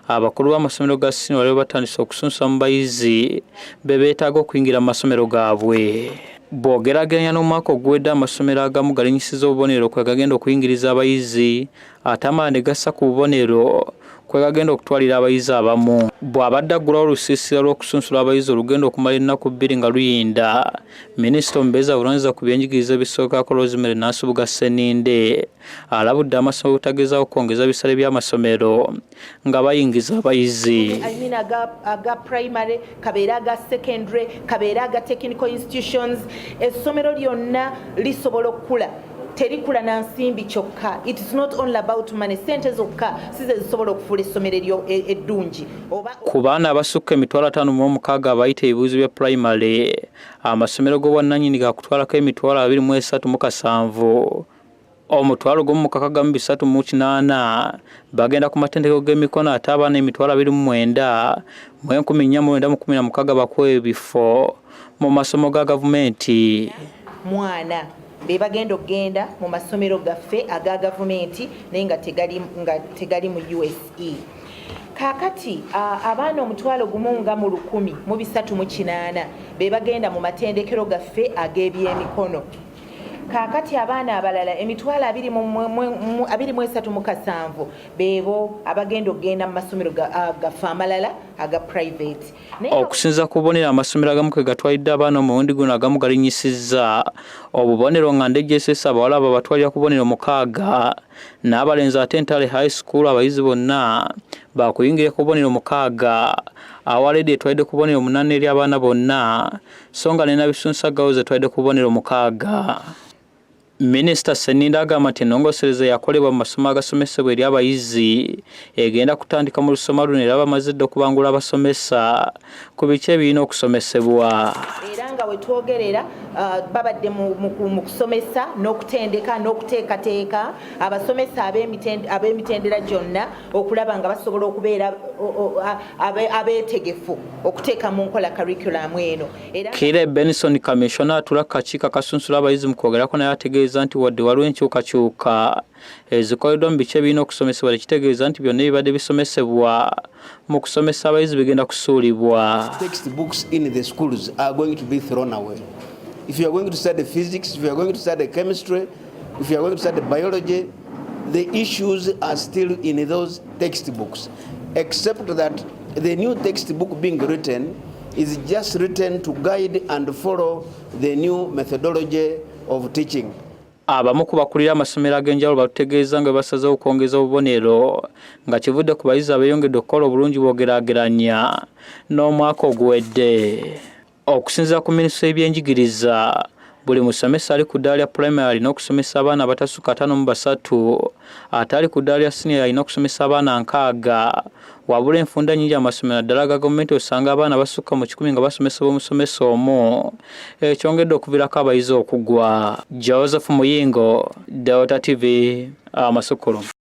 Abakulu b'amasomero ga siniya waliwo batandise okusunsa mu bayizi be beetaaga okuyingira mu masomero gaabwe. Bw'ogeraageranya n'omwaka oguwedde, amasomero agamu galinyisiza obubonero kwe gagenda okuyingiriza abayizi, ate amalala ne gassa ku bubonero kwe gagenda okutwalira abayizi abamu. Bw'abadde aggulawo olusiisira lw'okusunsula abayizi olugenda okumala ennaku 2 nga luyinda, minisita omubeezi avunaanyizibwa ku byenjigiriza ebisookerwako, Rosemary Nansubuga Sseninde, alabudde amasomero obutagezaako kwongeza bisale by'amasomero nga bayingiza abayizi. I mean aga primary, kabeere aga secondary, kabeere aga technical institutions, essomero lyonna lisobola okukula. Terikula na nsimbi kyokka. It is not only about money. Sente zokka si ze zisobola okufuula essomero eddungi oba Ku baana abasukka 506,000 abayita ebibuuzo bya pulayimale, amasomero g'obwannannyini gakutwalako 23,700, 1,638 bagenda ku matendekero g'emikono, ate abaana 29,416 bakuwa ebifo mu masomo ga gavumenti. Mwana be bagenda okugenda mu masomero gaffe aga gavumenti, naye nga tegali mu USE. Kaakati abaana 1,138 be bagenda mu matendekero gaffe ag'ebyemikono. Kaakati abaana abalala 23,700 beebo abagenda okugenda mu masomero gaffe amalala aga private. Okusinziira ku bubonero amasomero agamu kwe gatwalidde abaana omulundi guno, agamu galinnyisizza obubonero nga Ndejje SS abawala babatwalira ku bubonero 6 n'abalenzi, ate Ntale High School abayizi bonna bakuyingira ku bubonero 6. Our Lady etwalidde ku bubonero 8 eri abaana bonna, so nga ne Nabisunsa Girls etwalidde ku bubonero 6. Minisita Sseninde agamba nti ennongoosereza yakolebwa mu masomo agasomesebwa eri abayizi egenda kutandika mu lusoma luno, era bamaze dda okubangula abasomesa ku biki ebirina okusomesebwa. Era nga wetwogerera, babadde mu kusomesa n'okutendeka n'okuteekateeka abasomesa ab'emitendera gyonna okulaba nga basobola okubeera abeetegefu okuteeka mu nkola curriculum eno. Kire Benson, kamishona atula kakiiko akasunsula abayizi, mu kwogerako naye ategeeza nti wadde waliwo enkyukakyuka ezikoleddwa mu biki ebirina okusomesebwa, tekitegeeza nti byonna ebibadde bisomesebwa mu kusomesa abayizi bigenda kusuulibwa. Textbooks in the schools are going to be thrown away. If you are going to study physics, if you are going to study chemistry, if you are going to study biology, the issues are still in those textbooks, except that the new textbook being written is just written to guide and follow the new methodology of teaching. Abamu ku bakulira amasomero ag'enjawulo batutegeeza nga basazeewo okwongeza obubonero nga kivudde ku bayizi abeeyongedde okukola obulungi bw'ogeraageranya n'omwaka oguwedde. Okusinziira ku minisitule y'ebyenjigiriza, buli musomesa ali ku ddaala lya pulayimale alina okusomesa abaana abatasukka 53, ate ali ku ddaala lya siniya alina okusomesa abaana 60. Wabula enfunda nnyingi amasomero, naddala aga gavumenti, osanga abaana basukka mu 100 nga basomesebwa omusomesa omu, ekyongedde okuviirako abayizi okugwa. Joseph Muyingo, Delta TV, amasukulu.